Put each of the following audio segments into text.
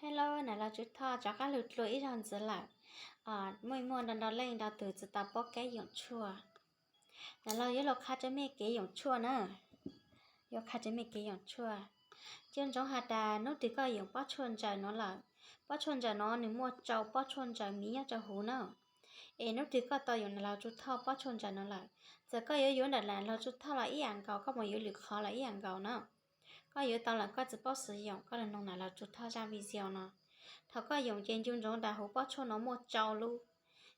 Hello, nam laug Tsub Thoj rov qab lug dlua ib zaug ntxiv lawm. Muaj muaj ntau ntau leej ntau tus tsi tau paub kev yoom tshuaj. Nam laug yuav lug qha rua mej kev yoom tshuaj na. Yuav qha rua mej kev yoom tshuaj. Nco ntsoov has tas nub twg koj yoom pob tshuaj ntsaws no lawm, pob tshuaj ntsaws no nwg muaj tsau pob tshuaj ntsaws miv nyob rua huv na. Es nub twg koj tau yoom nam laug Tsub Thoj pob tshuaj ntsaws no lawm, txawm koj yuav yuav ntawm nam laug Tsub Thoj los ib yam nkaus, koj mus yuav lwm qhov los ib yam nkaus na. Koj yuav tau lawm koj tsi paub xwv yoom, koj lug noog nam laug Tsub Thoj zaj video no. Thaum koj yoom ces nco ntsoov tas huv pob tshuaj no muaj tsau lub,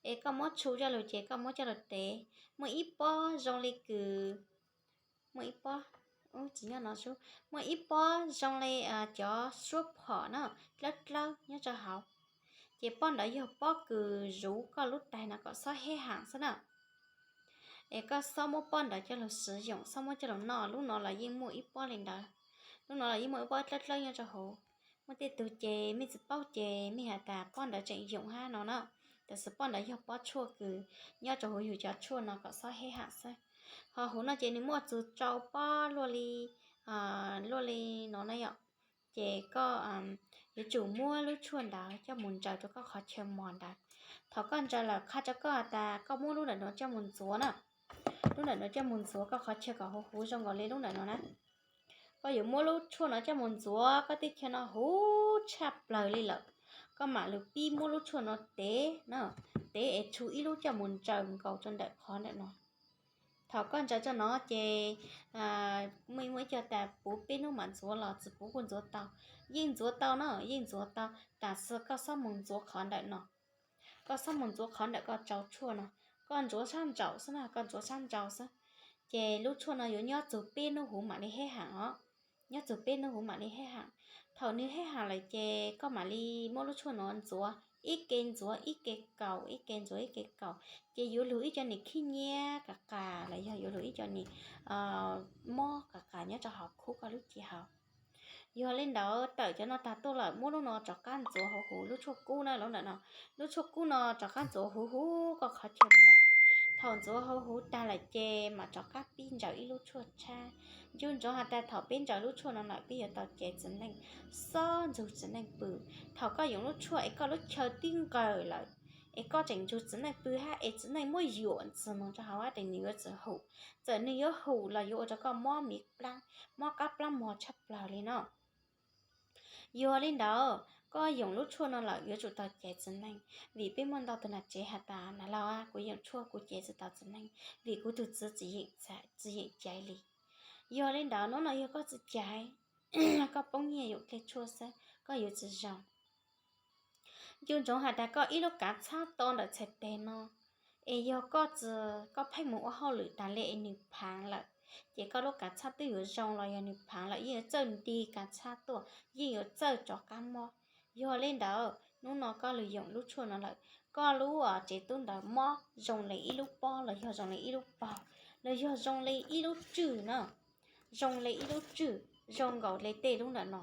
es koj muab tshu coj lug ces koj muab coj lug tev, muaj ib pob zoo le kws, muaj ib pob, tsis nyob no, muaj ib pob zoo le cov suab phom na, dlawb dlawb nyob rua hauv. Ces pob ntawd yog pob kws zuv koj lub tais no kom xob heb haam xwb na. Es koj xob muab pob ntawd coj lug swv yoom, xob muab coj lug noj. Lub no los yeej muaj ib pob le ntawd, lub no los yeej muaj ib pob dlawb dlawb nyob rua huv. Muaj tej tug ces mej tsi paub ces mej has tas pob ntawd tseem yoom hab no na. Tab sis pob ntawd yog pob tshuaj kws nyob rua huv yug cov tshuaj no kom xob heb haam xwb. Ho huv no ces nwg muaj txug tsau pob luaj li, luaj li no na yom. Ces koj yuav tsum muab lub tshuaj ntawd coj mus ntsaws rua koj qhov chaw mos ntawd. Thaum koj ntsaws lawm, qha rua koj has tas koj muab lub ntawm nuav coj mus ntxuav na. Lub ntawm nuav coj mus ntxuav koj qhov chaw kom huv huv zoo nkaus li lub ntawm nuav na. Koj yuav muab lub tshuaj no coj mus ntxuav koj tej chaw no huv tshaj plawg li lawm, koj mam lug pib muab lub tshuaj no tev na, tev es tshu ib lub coj mus ntsaws nkaus rua ntawm qhov ntawm no. Thaum koj ntsaws rua no ces muaj ib co tas puv peb nub mam ntxuav los tsi puv kuj ntxuav tau. Yeej ntxuav tau na, yeej ntxuav tau, tab sis koj xob mus ntxuav qhov ntawm no. Koj xob mus ntxuav qhov ntawm koj tsau tshuaj no. Koj ntxuav sab nraum xwb na, koj ntxuav sab nraum xwb. Ces lub tshuaj no yuav nyob txug peb nub huv mam li heb haam os. Nyob txug peb nub huv mam li heb haam. Thaum nwg heb haam lawm ces koj mam li muab lub tshuaj no ntxuav, ib ke ntxuav ib ke kaus, ib ke ntxuav ib ke kaus. Ces yuav lug ib co niam khib nyiab qas qas los yog yuav lug ib co niam mob qas qas nyob rau hauv khub koj lub cev hauv. Yog le ntawd tawm cov no tag tuaj lawm, muab lub no rov qab ntxuav huv huv lub tshuaj kub na, lub ntawm no. Lub tshuaj kub no rov qab ntxuav huv huv koj qhov chaw mos. Thaum ntxuav huv huv tag lawm ces mam rov qab pib ntsaws ib lub tshuaj tshab. Nco ntsoov has tas thaum peb ntsaws lub tshuaj no lawm peb yuav tau cev txiv neej, xob ntsug txiv neej pw. Thaum koj yoom lub tshuaj es koj lub chaw tib nqawm lawm, es koj tseem ntsug txiv neej pw hab es txiv neej muab yuam ntxwg moog rau hauv hab tes nwg yuav txawm hum. Txawm nwg yuav hum los yuav ua rau koj mob miv plaab, mob qab plaab mog tshaj plawg li no. Yog le ntawd koj yoom lub tshuaj no lawm yuav tsum tau cev txiv neej, vim peb muaj ntau tug nam tsev has tas, nam laug, kuv yoom tshuaj kuv cev tsi tau txiv neej, vim kuv tug txiv tsi yeem caiv li. Yog le ntawd nub no yog koj tsi caiv, koj poob nyiaj yoom dlej tshuaj xwb, koj yuav tsi zoo. Nco ntsoov has tas koj ib lub kav txhab to ntawm txhais teg no, es yog koj tsi, koj pheej mus ua hauj lwm tas le es nwg phaav lawm, ces koj lub kav txhab twb yuav zoo los yog nwg phaav lawm yeej yuav txawj nti kav txhab tuaj, yeej yuav txawj rov qab mob. Yog le ntawd nub no koj lug yoom lub tshuaj no lawm, koj lub tsev tub ntawd mob zoo le ib lub pob los yog zoo le ib lub paug, los yog zoo le ib lub tswj na, zoo le ib lub tswj, zoo nkaus le tej lub ntawm no.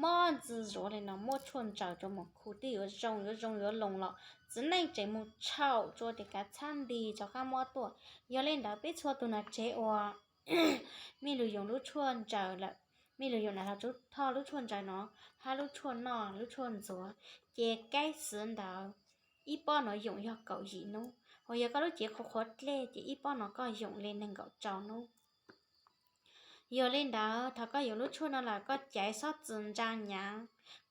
Mob ntxwg zuav le no, muab tshuaj ntsaws rua moog khu twb yuav zoo, yuav zoo yuav loos los txiv neej tseem mus txhaum rua tes kav txhab nti rov qab mob tuaj. Yog le ntawd peb txhua tug nam tsev uas mej lug yoom lub tshuaj ntsaws lawm, mej lug yoom nam laug Tsub Thoj lub tshuaj ntsaws no, hab lub tshuaj noj lub tshuaj ntxuav, ces kaib xwv ntawd ib pob no yoom yog kaum yim nub, hos yog koj lub cev qhuav qhuav dlej ces ib pob no koj yoom le neeg nkaum rau nub. Yog le ntawd thaum koj yoom lub tshuaj no lawm koj caiv xob txwm ntsa nyaav,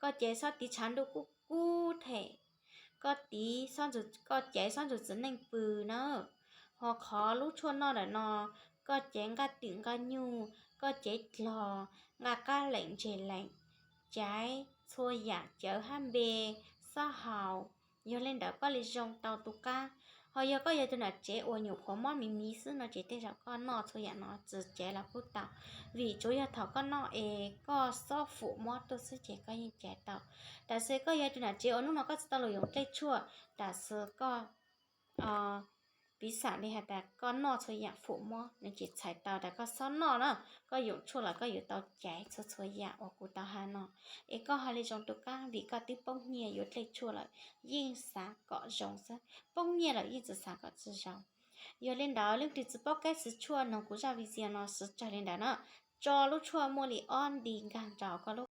koj caiv xob tiv tshav ntuj kub kub them, koj tiv, koj caiv xob ntsug txiv neej pw na. Hos qhov lub tshuaj noj ntawm no, koj caiv nqaj twm nqaj nyuj, koj caiv dlog, nqaj qab leem ntseg leem, caiv txhua yaam cawv hab npe, xob haus. Yog le ntawd koj le zoo tau tu qab. Hos yog koj yog tug nam tsev uas nyuam qhuav mob miv miv xwb no ces tej zaum koj noj txhua yaam no txwm caiv los kuj tau, vim tsuav yog thaum koj noj es koj xob fum mob tuaj xwb ces koj yeej caiv tau. Tab sis koj yog tug nam tsev uas nub no koj tsi tau lug yoom dlej tshuaj, tab sis koj piv xam le has tas koj noj txhua yaam fum mob no ces txhais tau tas koj xob noj na, koj yoom tshuaj los koj yuav tau caiv txhua txhua yaam uas kuv tau has no. Es koj hais le zoo tu qab vim koj twb poob nyiaj yuav dlej tshuaj lawm, yeej xav kom zoo xwb, poob nyiaj lawm yeej tsi xav kom tsi zoo. Yog le ntawd leej twg tsi paub kaib xwv tshuaj noog kuv zaj video no swv tsawg le ntawd na, tso lub tshuaj muaj li ob nti nkaag rau koj lub